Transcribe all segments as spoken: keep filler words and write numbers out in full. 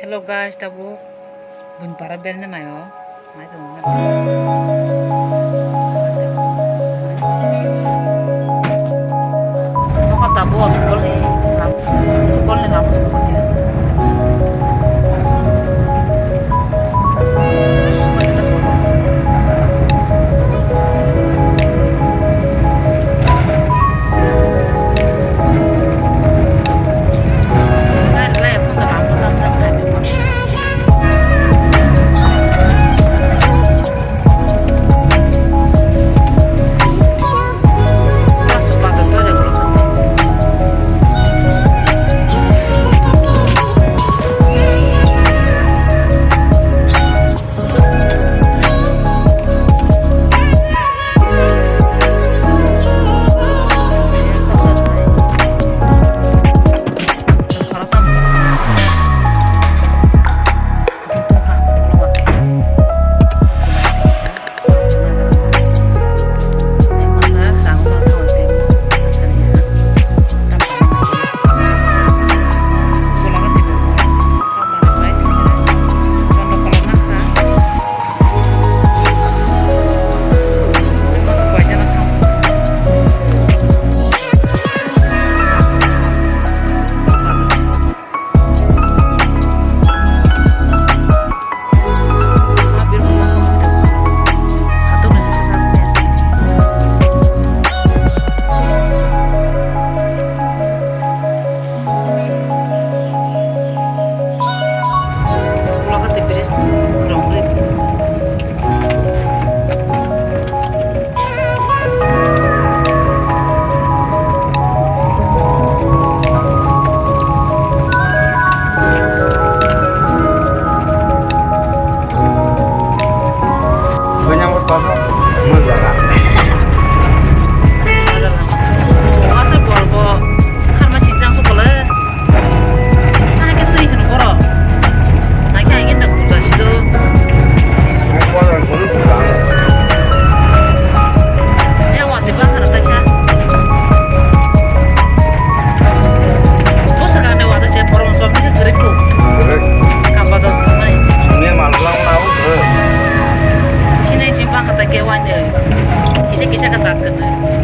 Hello guys, tabuk buini para belna naio. Nai tongo na. Sokha tabuk school ni lam-, school ni lama sokha dia.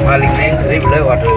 Malik neng kiri belai waduh.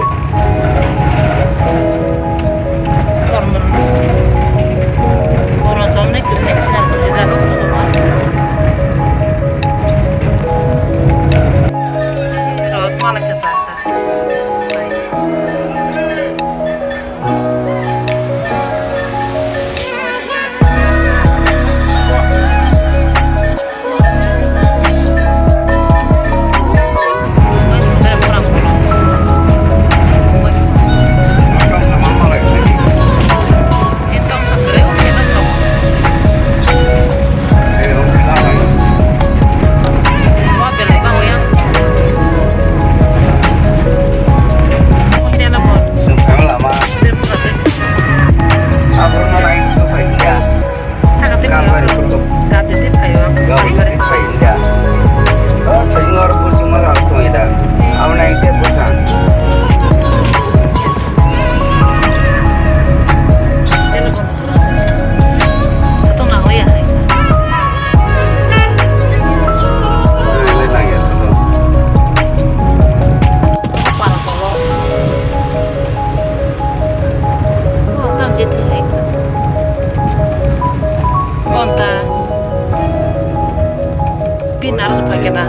Pin aro se phaikhe na.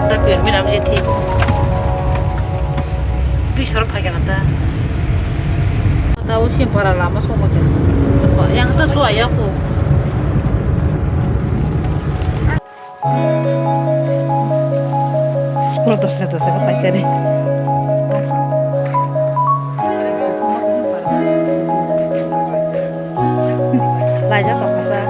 Da pin, pin aro je thi. Pisor phaikhe na ta. Ta o sim para lama sokma khe. Yang ta chua ya khu. Kuro dosa dosa ka paikari. Laijak tongkha ta.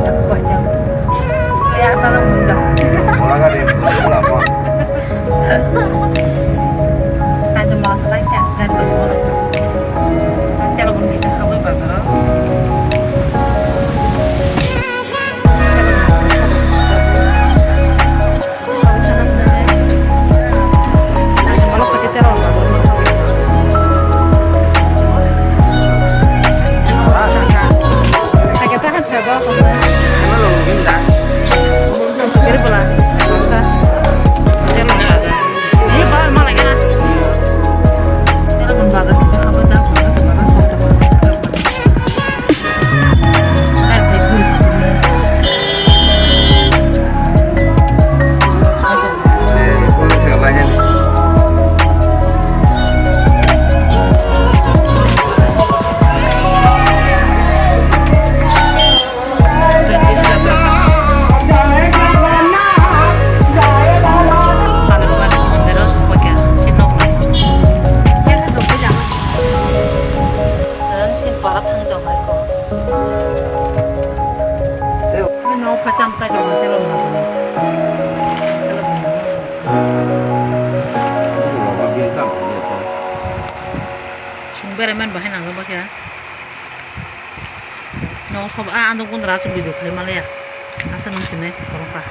Kochang. Ya, tala munda. Ola gari, ola mo. Kaisa mala salai khe, gari bai mo. Tela bun kisa khabai bazaro. Seng sin para thang tong hai ko. Ano pacham ta jong telo na. Sung bere men bahai nang ba kya. No sob a ando kun ra su video khai male ya. Asa nung sine korokha.